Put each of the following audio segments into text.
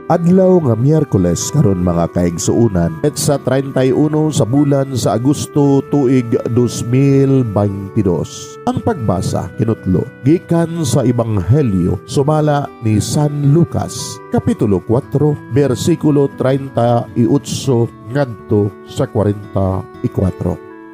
Adlaw nga Miyerkules karon, mga kaigsuonan, petsa 31 sa bulan sa Agosto, tuig 2022. Ang pagbasa kinutlo gikan sa Ebanghelyo sumala ni San Lucas, kapitulo 4, bersikulo 38 ngadto sa 44.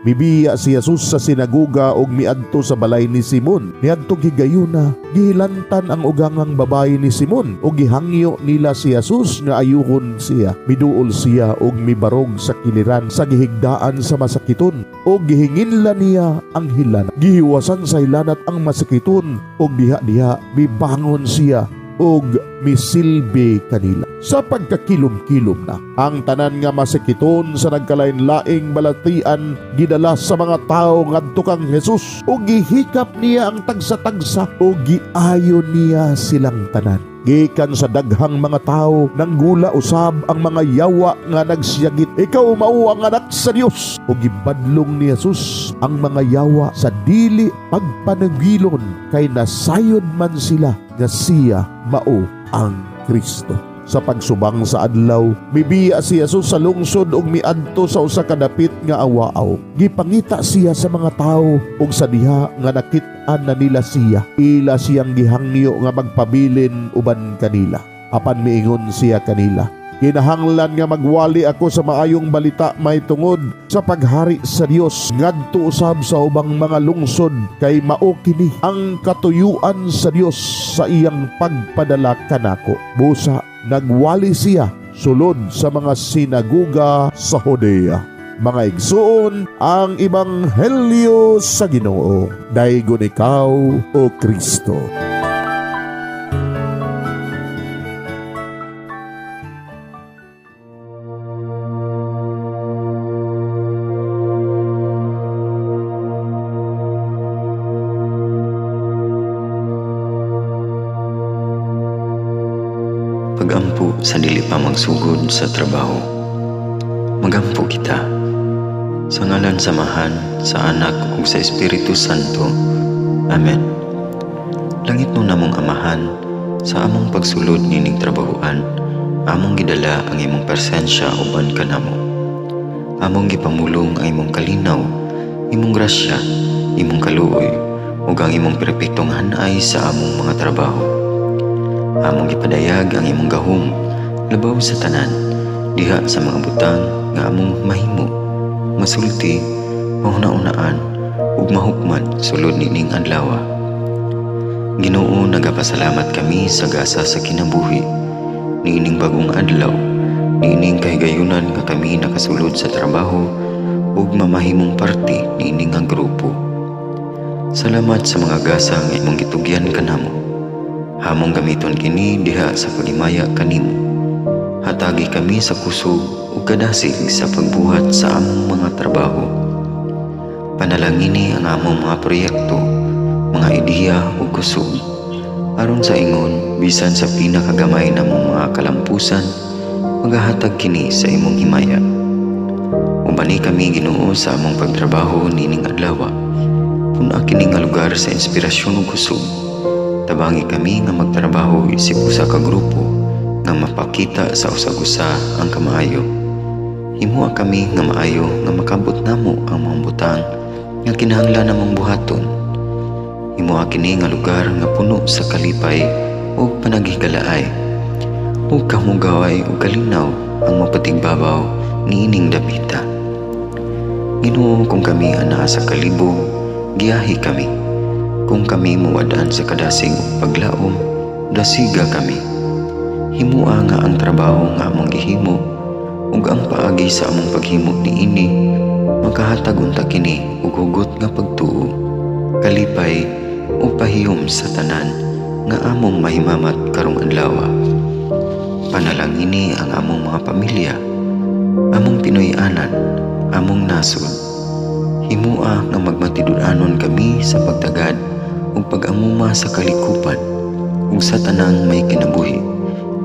Mibiya si Jesus sa sinagoga ug miadto sa balay ni Simon. Niadtong higayuna, gihilantan ang ugangang babayi ni Simon ug gihangyo nila si Jesus nga ayuhon siya. Miduol siya ug mibarog sa kiliran sa gihigdaan sa masakiton ug gihinginla niya ang hilanat. Gihiwasan sa hilanat ang masakiton ug diha-diha mibangon siya ug misilbi kanila. Sa pagkakilom-kilom na, ang tanan nga masakiton sa nagkalain-laing balatian gidala sa mga tao ngadto kang Jesus ug gihikap niya ang tagsa-tagsa ug giayo niya silang tanan. Gikan sa daghang mga tao, nanggula usab ang mga yawa nga nagsiyagit, "Ikaw mao ang anak sa Dios." Ug gibadlong ni Jesus ang mga yawa sa dili pagpanagilon kay nasayod man sila nga siya mao ang Kristo. Sa pagsubang sa adlaw, mibiya si Jesus sa lungsod ug miadto sa usa ka dapit nga awaaw. Gipangita siya sa mga tawo ug sa diha nga nakit-an na nila siya, ila siyang gihangyo nga magpabilin uban kanila. Apan miingon siya kanila, "Kinahanglan nga magwali ako sa maayong balita mahitungod sa paghari sa Dios ngadto usab sa ubang mga lungsod kay mao kini ang katuyuan sa Dios sa iyang pagpadala kanako." Busa nagwali siya sulod sa mga sinaguga sa Judea. Mga igsuon, ang Ebanghelyo sa Ginoo. Daygon ikaw, O Kristo. Pagampo sa dili pa magsugod sa trabaho. Magampo kita. Sa ngalan sa Amahan, sa Anak ug sa Espiritu Santo. Amen. Langitnon namong Amahan, sa among pagsulod nining trabahoan, among gidala ang imong presensya uban kanamo. Among gipamulong ang imong kalinaw, imong grasya, imong kaluoy, ug ang imong perpektong hanay sa among mga trabaho. Among gipadayag ang imong gahom labaw sa tanan diha sa mga butang nga among mahimo, masulti, mahuna-unaan ug mahukman sulod nining adlaw. Ginoo, nagapasalamat kami sa gasa sa kinabuhi niining bagong adlaw, niining kahigayunan nga kami nakasulod sa trabaho ug mamahimong parte niini nga grupo. Salamat sa mga gasa nga imong gitugyan kanamo. Among gamiton kini diha sa paghimaya kanimo. Hatagi kami sa kusog ug kadasig sa pagbuhat sa among mga trabaho. Panalangini ang among mga proyekto, mga ideya ug kusog. Aron sa ingon, bisan sa pinakagamay namong mga kalampusan, magahatag kini sa imong himaya. Ubani kami, Ginoo, sa among pagtrabaho nining adlaw. Pun-a kini nga lugar sa inspirasyon ug kusog. Tabangi kami nga magtrabaho isip usa ka grupo nga mapakita sa usag-usa ang kamaayo. Himoa kami nga maayo nga makabot namo ang mga butang nga kinahanglan namong buhaton. Himoa kini nga lugar nga puno sa kalipay ug panaghigalaay. Ug kamugaway ug kalinaw ang mapatigbabaw niining dapita. Ginoo, kung kami anaa sa kalibog, giyahi kami. Kung kami muwad-an sa kadasig ug paglaom, dasiga kami. Himoa nga ang trabaho nga among gihimo ug ang paagi sa among paghimo niini makahatag unta kini og hugot nga pagtuo, kalipay ug pahiyom sa tanan nga among mahimamat karong adlaw. Panalangini ang among mga pamilya, among Pinoy-anan, among nasod. Himoa nga magmatinud-anon kami sa pagtagad ug pag-amuma sa kalikupan ug sa tanang may kinabuhi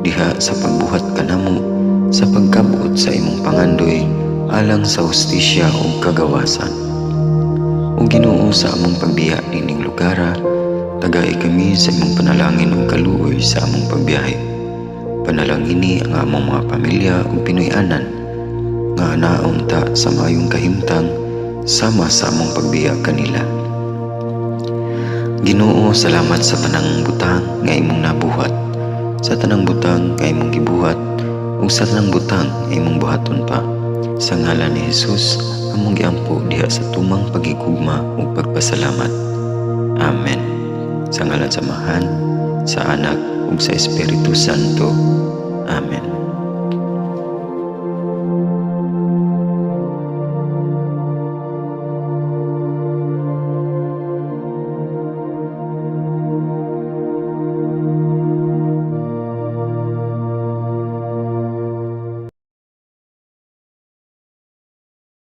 diha sa pagbuhat kanamo sa pagkabot sa imong pangandoy alang sa hustisya ug kagawasan. O Ginoo, sa among pagbiya nining lugara, tagai kami sa imong panalangin ug kaluoy sa among pagbiyahe. Panalangini ang among mga pamilya ug Pinoy-anan nga anaon ta sa maayong kahimtang sama sa among pagbiya kanila. Ginoo, salamat sa tanang butang nga imong nabuhat, sa tanang butang nga imong gibuhat, ug sa tanang butang nga imong buhaton pa. Sa ngalan ni Jesus, among giampo diha sa tumang pagigugma ug pagpasalamat. Amen. Sa ngalan sa Amahan, sa Anak ug sa Espiritu Santo. Amen.